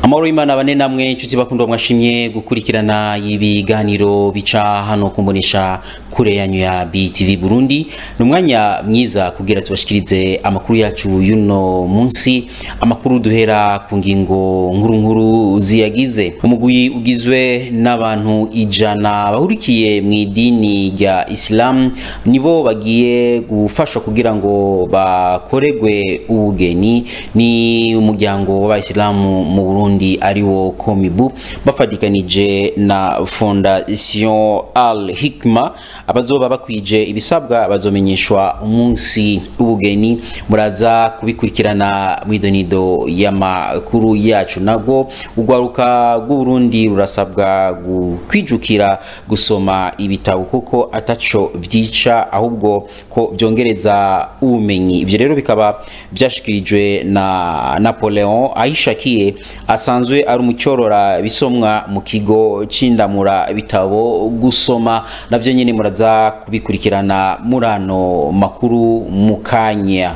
Amahoro y'Imana bane namwe inshuti bakundwa mwashimye gukurikirana ibiganiro bica hano kumbonesha kure yanyu ya BTV Burundi. Numwanya mwiza kugira tubashikirize amakuru yacu yuno munsi, amakuru duhera ku ngingo nkuru nkuru ziyagize. Umugwi ugizwe n'abantu 100 bahurikiye mu idini rya Islam nibo bagiye gufashwa kugira ngo bakoregwe ubugeni ni umuryango w'abayisilamu mu Burundi ariwo Komibu bafadikanije na Fondation Al Hikma. Abazoba bakwije ibisabwa bazomenyeshwa umunsi ubugeni, muraza kubikurikirana mwidonido y'amakuru yacu. Nago ugwaruka rw'Uburundi rurasabwa kwijukira gusoma ibitabo kuko ataco vyica ahubwo ko byongereza ubumenyi. Ivyo rero bikaba byashikirijwe na Napoleon Ahishakiye asanzwe ari umucyorora bisomwa mu kigo c'indamura bitabo gusoma. Navyo nyene muraza kubikurikirana murano makuru mukanya.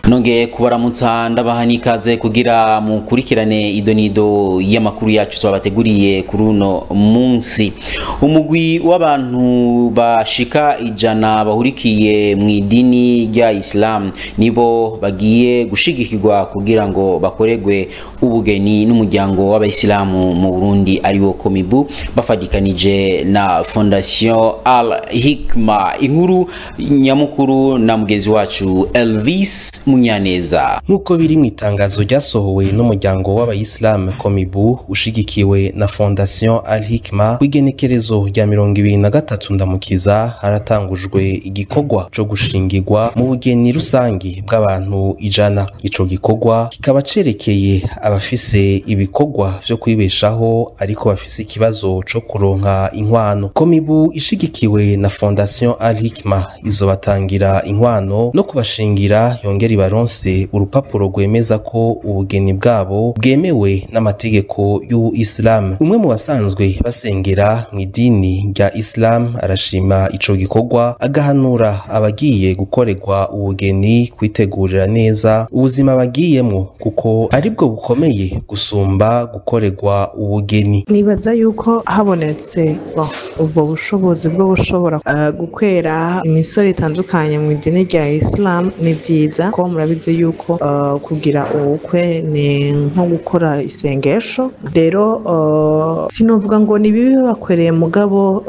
Nonge kubaramutsa ndabaha nikaze kugira mukurikirane idonido y'amakuru yacu twabateguriye kuri uno munsi. Umugwi w'abantu bashika 100 bahurikiye mu idini rya Islam nibo bagiye gushigikirwa kugira ngo bakoregwe ubugeni n'umuryango w'abayisilamu mu Burundi ariwo Komibu bafadikanije na Fondation Al Hikma. Inkuru nyamukuru na mugezi wacu Elvis Munyaneza. Nkuko biri mu itangazo ryasohowe n'umuryango w'abayisilamu Komibu ushigikiwe na Fondation Al Hikma, kw'igenekerezo rya 23 ndamukiza haratangujwe igikorwa co gushingirwa mu bugeni rusangi bw'abantu 100. Ico gikorwa kikaba cerekeye abafise ibikorwa vyo kwibeshaho ariko bafise ikibazo co kuronka inkwano. Komibu ishigikiwe na Fondation Al Hikma izobatangira inkwano no kubashingira yongera baronse urupapuro rwemeza ko ubugeni bwabo bwemewe n'amategeko y'u Islam. Umwe mu basanzwe basengera mu idini rya Islam arashima ico gikorwa, agahanura abagiye gukorerwa ubugeni kwitegurira neza ubuzima bagiyemo kuko aribwo bukomeye gusumba gukorerwa ubugeni. Nibaza yuko habonetse ubwo bushobozi bwo bushobora gukwera imisoro itandukanye mu idini rya Islam ni vyiza ko murabizi yuko kugira ubukwe ni nko gukora isengesho. Rero sinovuga ngo ni bibi bakwereye mugabo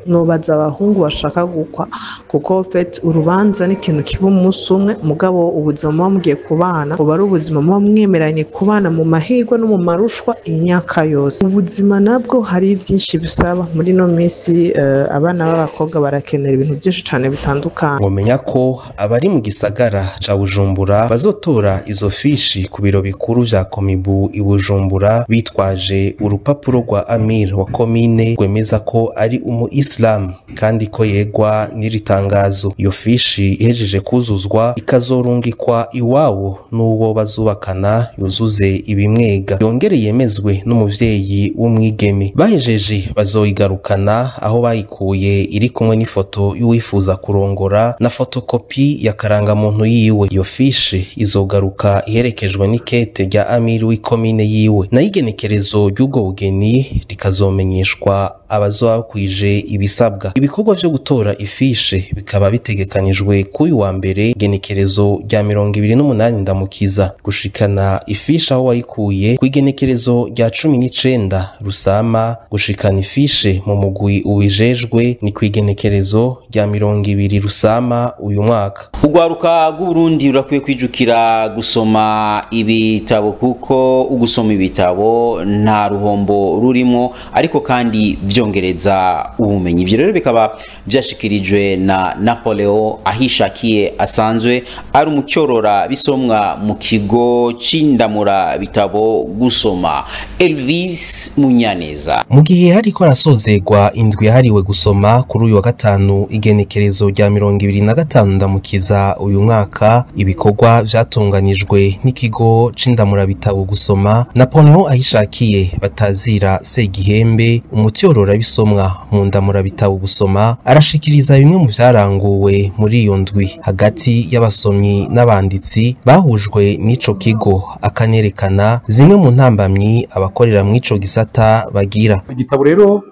nobaza abahungu bashaka gukwa kuko fet urubanza ni ikintu kiba umunsi umwe, mugabo ubuzima muba mugiye kubana uba ari ubuzima muba mwemeranye kubana mu mahirwe no mu marushwa imyaka yose. Ubuzima nabwo hari byinshi bisaba muri no minsi, abana b'abakobwa barakenera ibintu byinshi cyane bitandukanye. Ngomenya ko abari mu gisagara ca Bujumbura bazotora izo fishi ku biro bikuru vya Komibu i Bujumbura bitwaje urupapuro rwa Amir wa komine rwemeza ko ari umu Islam kandi ko yegwa n'iri tangazo. Iyo fishi ihejeje kuzuzwa ikazorungikwa iwabo n'uwo bazubakana yuzuze ibimwega, yongere yemezwe n'umuvyeyi w'umwigeme. Bahejeje bazoyigarukana aho bayikuye iri kumwe n'ifoto y'uwifuza kurongora na fotokopi ya karangamuntu yiwe. Iyo fishi izogaruka iherekejwe n'ikete rya Amir w'ikomine yiwe, nayo igenekerezo ry'ubwo bugeni rikazomenyeshwa abazobakwije ibisabwa. Ibikorwa vyo gutora ifishe bikaba bitegekanijwe kuyu wa mbere igenekerezo rya 28 ndamukiza, gushikana ifishe aho wayikuye kw'igenekerezo rya 19 Rusama, gushikana ifishe mu mugwi uwijejwe ni kw'igenekerezo rya 20 Rusama uyu mwaka. Ugwaruka rw'Uburundi rurakwiye kwijukira gusoma ibitabo kuko ugusoma ibitabo nta ruhombo rurimo ariko kandi vyongereza ubumenyi. Ivyo rero bikaba vyashikirijwe na Napoleon Ahishakiye asanzwe ari umucyorora bisomwa mu kigo c'indamura bitabo gusoma. Elvis Munyaneza. Mu gihe hariko arasozegwa indwi yahariwe gusoma kuri uyu wa gatanu igenekerezo rya 25 ndamukiza uyu mwaka, Ibikorwa vyatunganijwe n'ikigo c'indamurabitabo gusoma, Napoleon Ahishakiye batazira Segihembe, umutyorora bisomwa mu ndamurabitabo gusoma, arashikiriza bimwe mu vyaranguwe muri iyo ndwi hagati y'abasomyi n'abanditsi bahujwe n'ico kigo, akanerekana zimwe mu ntambamyi abakorera mw'ico gisata bagira. Igitabo rero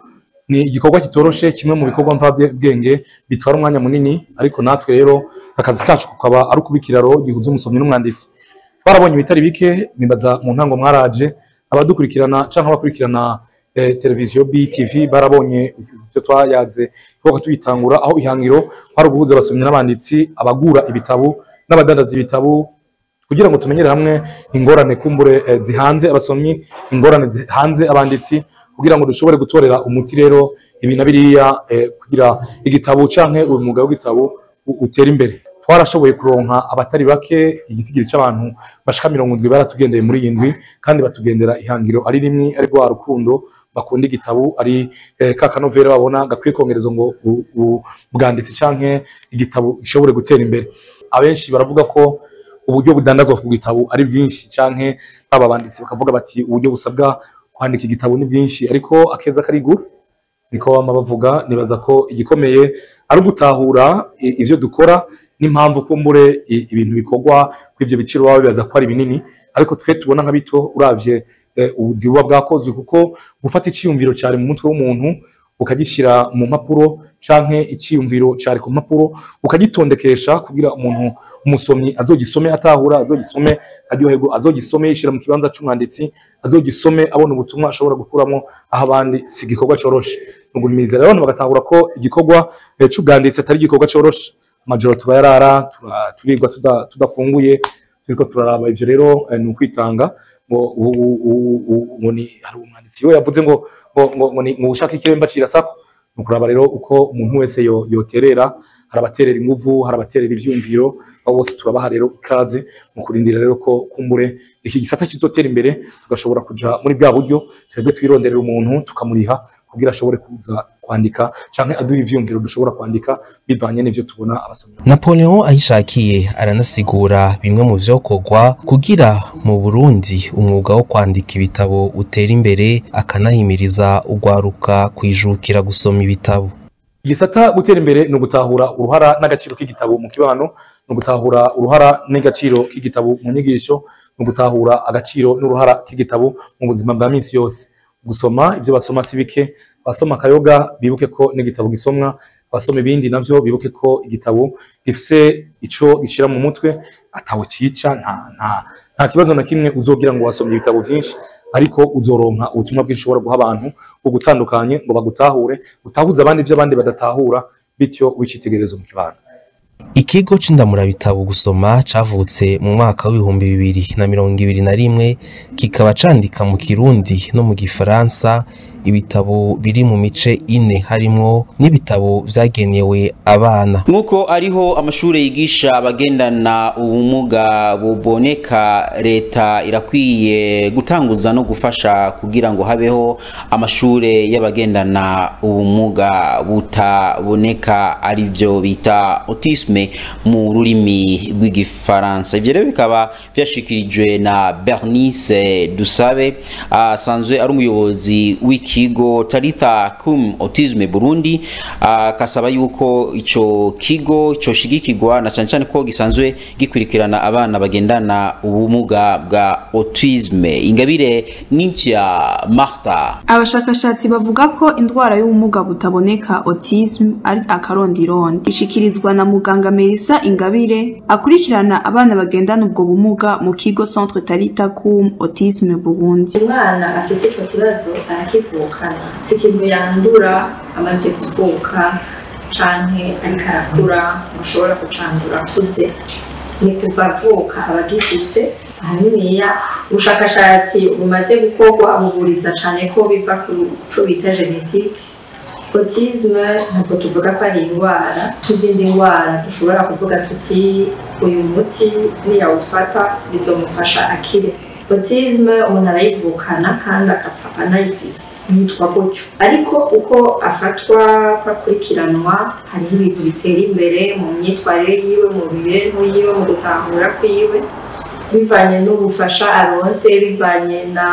ni igikorwa kitoroshe, kimwe mu bikorwa mvabwenge bitwara umwanya munini, ariko natwe rero akazi kacu kukaba ari ukubikiraro gihuza umusomyi n'umwanditsi. Twarabonye ibitari bike, nibaza mu ntango mwaraje abadukurikirana canke abakurikirana televiziyo BTV barabonye ivyo twayaze kuko tuyitangura, aho ihangiro kwari uguhuza abasomyi n'abanditsi, abagura ibitabo n'abadandaza ibitabo, kugira ngo tumenyere hamwe ingorane kumbure zihanze abasomyi, ingorane zihanze abanditsi, kugira ngo dushobore gutorera umuti rero ibi na biriya, kugira igitabo canke umwuga w'igitabo utere imbere. Twarashoboye kuronka abatari bake, igitigiri c'abantu bashika 70 baratugendeye muri iyi ndwi, kandi batugendera ihangiro ari rimwe, ari rwa rukundo bakunda igitabo, ari ka kanovera babona gakwiye kongereza ngo ubwanditsi canke igitabo gishobore gutera imbere. Abenshi baravuga ko uburyo budandazwa ku gitabo ari bwinshi, canke aba banditsi bakavuga bati uburyo busabwa kwandika igitabo ni bwinshi, ariko akeza karigura niko bama bavuga. Nibaza ko igikomeye ari ugutahura ivyo dukora n'impamvu kumbure ibintu bikorwa kw'ivyo biciro baba bibaza ko ari binini, ariko twe tubona nka bito uravye ubuzi buba bwakozwe, kuko gufata iciyumviro cyari mu mutwe w'umuntu ukagishira mu mpapuro, canke iciyumviro cyari ku mpapuro ukagitondekesha kugira umuntu umusomyi azogisome atahura, azogisome aryoherwa, azogisome yishira mu kibanza c'umwanditsi, azogisome abona ubutumwa ashobora gukuramo aho abandi. Si igikorwa coroshe, ni uguhimiriza rero abantu bagatahura ko igikorwa c'ubwanditsi atari igikorwa coroshe. Amajoro tubayarara turirwa tudafunguye turiko turaraba ivyo, rero ni ukwitanga. Ngo ni hari umwanditsi we yavuze ngo ngo ni ushaka ikiremba cirasako. Nukuraba rero uko umuntu wese yoterera, harabaterera inguvu, harabaterera ivyumviro, abo bose turabaha rero ikaze mu kurindira rero ko kumbure iki gisata kizotera imbere, tugashobora kuja muri bwa buryo twebwe twironderera umuntu tukamuriha kugira ashobore kuza kwandika canke aduha ivyumviro dushobora kwandika bivanye n'ivyo tubona abasomyi. Napoleon Ahishakiye aranasigura bimwe mu vyokorwa kugira mu Burundi umwuga wo kwandika ibitabo utera imbere, akanahimiriza ugwaruka kwijukira gusoma ibitabo. Igisata gutera imbere ni ugutahura uruhara n'agaciro k'igitabo mu kibano, ni ugutahura uruhara n'agaciro k'igitabo mu nyigisho, ni ugutahura agaciro n'uruhara k'igitabo mu buzima bwa minsi yose. Gusoma ivyo basoma si bike, basoma akayoga bibuke ko n'igitabo gisomwa, basoma ibindi navyo bibuke ko igitabo gifise ico gishira mu mutwe, atawe cica, nta kibazo na kimwe uzogira ngo wasomye ibitabo vyinshi, ariko uzoronka ubutumwa bwinshi ushobora guha abantu ugutandukanye ngo bagutahure, utahuza abandi ivyo abandi badatahura, bityo wicitegerezo mu kibano. Ikigo c'indamurabitabo gusoma cavutse mu mwaka w'2021, kikaba candika mu Kirundi no mu Gifaransa ibitabo biri mu mice ine, harimwo n'ibitabo vyagenewe abana. Nkuko ariho amashure yigisha abagendana ubumuga buboneka, leta irakwiye gutanguza no gufasha kugira ngo habeho amashure y'abagendana ubumuga butaboneka, arivyo bita autisme mu rurimi rw'igifaransa. Ivyo rero bikaba vyashikirijwe na Bernice Dusabe, asanzwe ari umuyobozi w'ikigo Talitha Kum Autisme Burundi, akasaba yuko ico kigo coshigikirwa na cane cane ko gisanzwe gikurikirana abana bagendana ubumuga bwa autisme. Ingabire Nintia Martha. Abashakashatsi bavuga ko indwara y'ubumuga butaboneka autisme ari akarondirondi, ishikirizwa na muganga Melissa Ingabire akurikirana abana bagendana ubwo bumuga mu kigo Centre Talitha Kum Autisme Burundi. Umwana afise ico kibazo arakivukana, si ikintu yandura amaze kuvuka canke ariko arakura, mushobora kucandura akuze, ni kuva avuka aba agifise. Ahaniniya ubushakashatsi bumaze gukorwa buhuriza cane ko biva ku co bita genetique. Autisme ntabwo tuvuga ko ari indwara nk'izindi ndwara dushobora kuvuga tuti uyu muti niyawufata bizomufasha akire. Autisme umuntu arayivukana kandi agapfa anayifise, yitwa gutyo, ariko uko afatwa ko akurikiranwa hariho ibintu bitera imbere mu myitwarire yiwe, mu mibereho yiwe, mu gutahura kwiwe, bivanye n'ubufasha aronse, bivanye na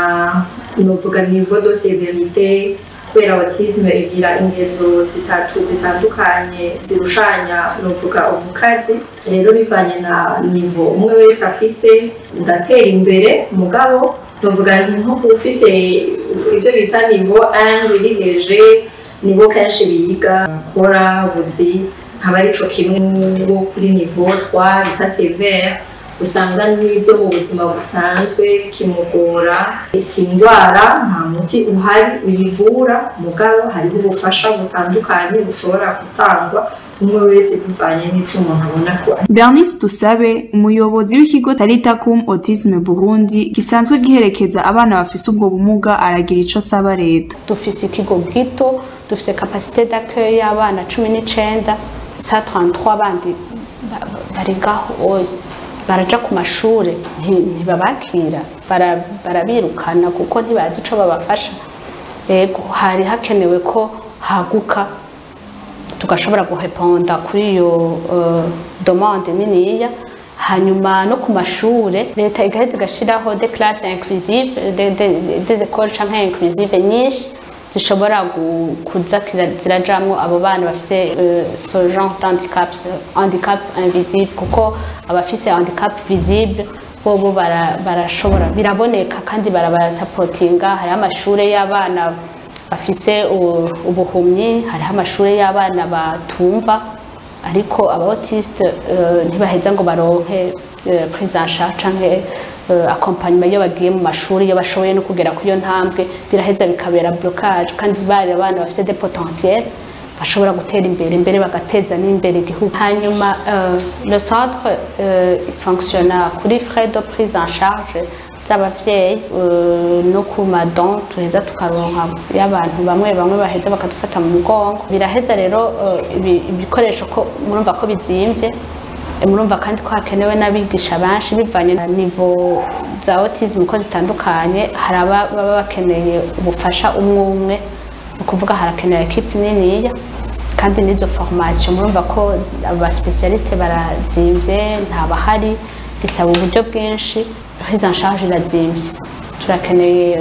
novuga niveau de sévérité, kubera autisme igira ingezo zitatu zitandukanye zirushanya novuga ubukazi. Rero bivanye na niveau umwe wese afise ndatera imbere, mugabo novuga nti nko ufise ivyo bita niveau 1 biri léger, nibo kenshi biga bakora ubuzi, nkaba arico kimwe wo kuri niveau 3 bita sévère, usanga n'ibyo mu buzima busanzwe bikimugora. Si indwara, nta muti uhari uyivura, mugabo hariho ubufasha butandukanye bushobora gutangwa umwe wese bivanye n'ico umuntu abona ko. Bernice Dusabe, umuyobozi w'ikigo Talitakum Autisme Burundi gisanzwe giherekeza abana bafise ubwo bumuga, aragira ico asaba leta. Dufise ikigo gito, dufise capacité d'accueil y'abana 19, 133 bandi bari ngaho oya baraja ku mashure ntibabakira, barabirukana kuko ntibazi ico babafasha. Ego hari hakenewe ko haguka tugashobora gureponda kuri iyo demande niniya. Hanyuma no ku mashure leta igaheza igashiraho des classes inclusives, des écoles canke inclusive nyinshi zishobora kuza zirajamwo abo bana bafise ce genre d'handicap, handicap invisible, kuko abafise handicap visible bobo barashobora, biraboneka kandi barabasapotinga. Hariho amashure y'abana bafise ubuhumyi, hariho amashure y'abana batumva, ariko aba autiste ntibaheza ngo baronke prise en charge canke accompagnement iyo bagiye mu mashuri, iyo bashoboye no kugera kuri iyo ntambwe biraheza bikabera blocage, kandi bari abana bafite des potentiels bashobora gutera imbere mbere bagateza n'imbere igihugu. Hanyuma le centre fonctionne kuri frais de prise en charge z'abavyeyi no ku madon tuheza tukaronka y'abantu bamwe bamwe baheza bakadufata mu mugongo. Biraheza rero ibikoresho ko murumva ko bizimvye, murumva kandi ko hakenewe n'abigisha benshi bivanye na niveau za autisme ko zitandukanye. Hari ababa bakeneye ubufasha umwe umwe, ni ukuvuga harakenewe equipe niniya, kandi n'izo formation murumva ko aba spécialiste barazimvye, ntabahari, bisaba uburyo bwinshi, prise en charge irazimvye, turakeneye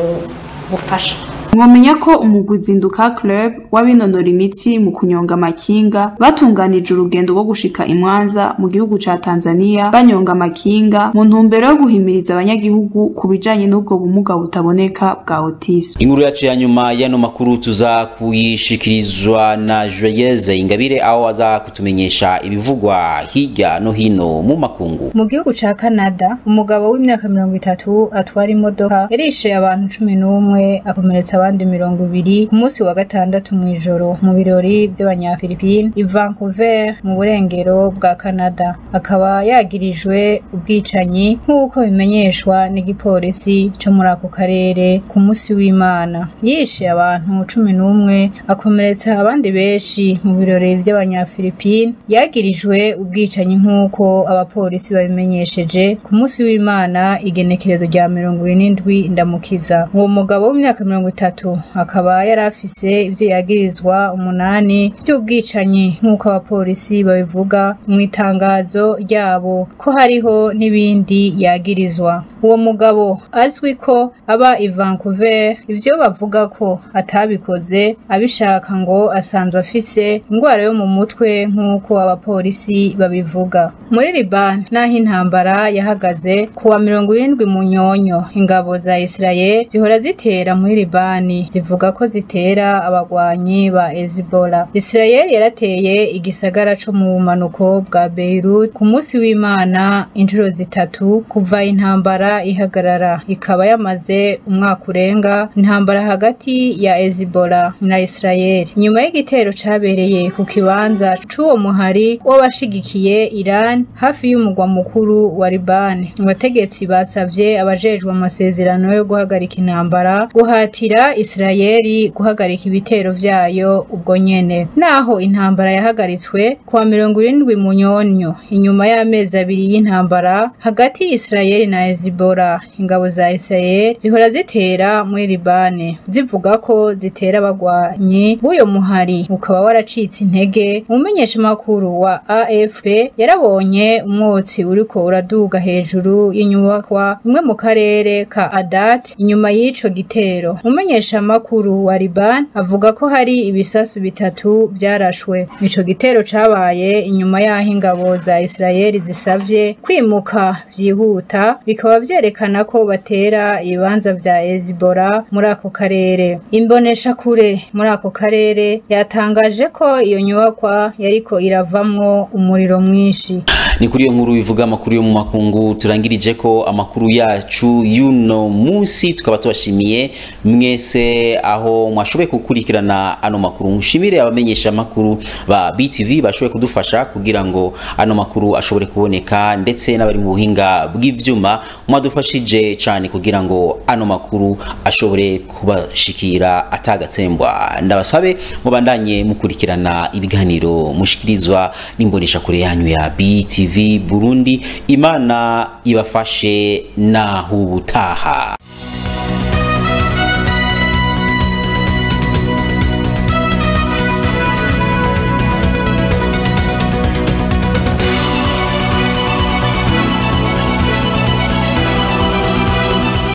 ubufasha. Mwomenya ko umugwi Zinduka Club w'abinonora imitsi mu kunyonga amakinga batunganije urugendo rwo gushika i Mwanza mu gihugu ca Tanzania banyonga amakinga mu ntumbero yo guhimiriza abanyagihugu ku bijanye n'ubwo bumuga butaboneka bwa autisme. Inkuru yacu ya nyuma y'ano makuru tuza kuyishikirizwa na Joyeuse Ingabire, aho aza kutumenyesha ibivugwa hirya no hino mu makungu. Mu gihugu ca Canada, umugabo w'imyaka 30 atwara imodoka yarishe abantu 11 akomeretsa abandi 20 ku munsi wa gatandatu mw'ijoro mu birori by'abanyafilipine i Vancouver mu burengero bwa Canada. Akaba yagirijwe ubwicanyi nk'uko bimenyeshwa n'igipolisi co muri ako karere ku munsi w'Imana. Yishe abantu 11 akomeretsa abandi benshi mu birori by'abanyafilipine. Yagirijwe ubwicanyi nk'uko abapolisi babimenyesheje ku munsi w'Imana igenekerezo rya 77 Ndamukiza. Uwo mugabo w'imyaka 30 akaba yari afise ivyo yagirizwa 8 by'ubwicanyi nk'uko abapolisi babivuga mu itangazo ryabo, ko hariho n'ibindi yagirizwa. Uwo mugabo azwi ko aba i Vancouver, ivyo bavuga ko atabikoze abishaka ngo asanzwe afise ingwara yo mu mutwe nk'uko abapolisi babivuga. Muri Liban, naho intambara yahagaze kuwa 70 Munyonyo, ingabo za Israel zihora zitera muri Liban zivuga ko zitera abagwanyi ba Hezbollah. Israel yarateye igisagara co mu bumanuko bwa Beirut ku munsi w'Imana inshuro 3 kuva intambara ihagarara, ikaba yamaze umwaka urenga intambara hagati ya Hezbollah na Israel. Nyuma y'igitero cabereye ku kibanza c'uwo muhari w'abashigikiye Iran hafi y'umugwa mukuru wa Liban, abategetsi basavye abajejwe amasezerano yo guhagarika intambara guhatira Asabira Israeli guhagarika ibitero vyayo ubwo nyene. Naho intambara yahagaritswe kuwa 70 Munyonyo, inyuma y'amezi abiri y'intambara hagati Israeli na Hezbollah, ingabo za Israel zihora zitera muri Libane zivuga ko zitera abagwanyi b'uyo muhari ukaba waracitse intege. Umumenyeshamakuru wa AFP yarabonye umwotsi uriko uraduga hejuru y'inyubakwa imwe mu karere ka Adat inyuma y'ico gitero. Umumenyeshamakuru wa Liban avuga ko hari ibisasu bitatu byarashwe. Ico gitero cabaye inyuma y'aho ingabo za Israel zisavye kwimuka vyihuta, bikaba vyerekana ko batera ibibanza vya Hezbollah muri ako karere. Imboneshakure muri ako karere yatangaje ko iyo nyubakwa yariko iravamwo umuriro mwinshi. Ni kuri iyo nkuru ivuga amakuru yo mu makungu turangirije ko amakuru yacu y'uno munsi, tukaba tubashimiye mwese aho mwashoboye gukurikirana ano makuru. Nshimire abamenyesha amakuru ba BTV bashoboye kudufasha kugira ngo ano makuru ashobore kuboneka, ndetse n'abari mu buhinga bw'ivyuma mwadufashije cyane kugira ngo ano makuru ashobore kubashikira atagatsembwa. Ndabasabe mubandanye mukurikirana ibiganiro mushikirizwa n'imbonesha kure yanyu ya BTV Burundi. Imana ibafashe naho ubutaha.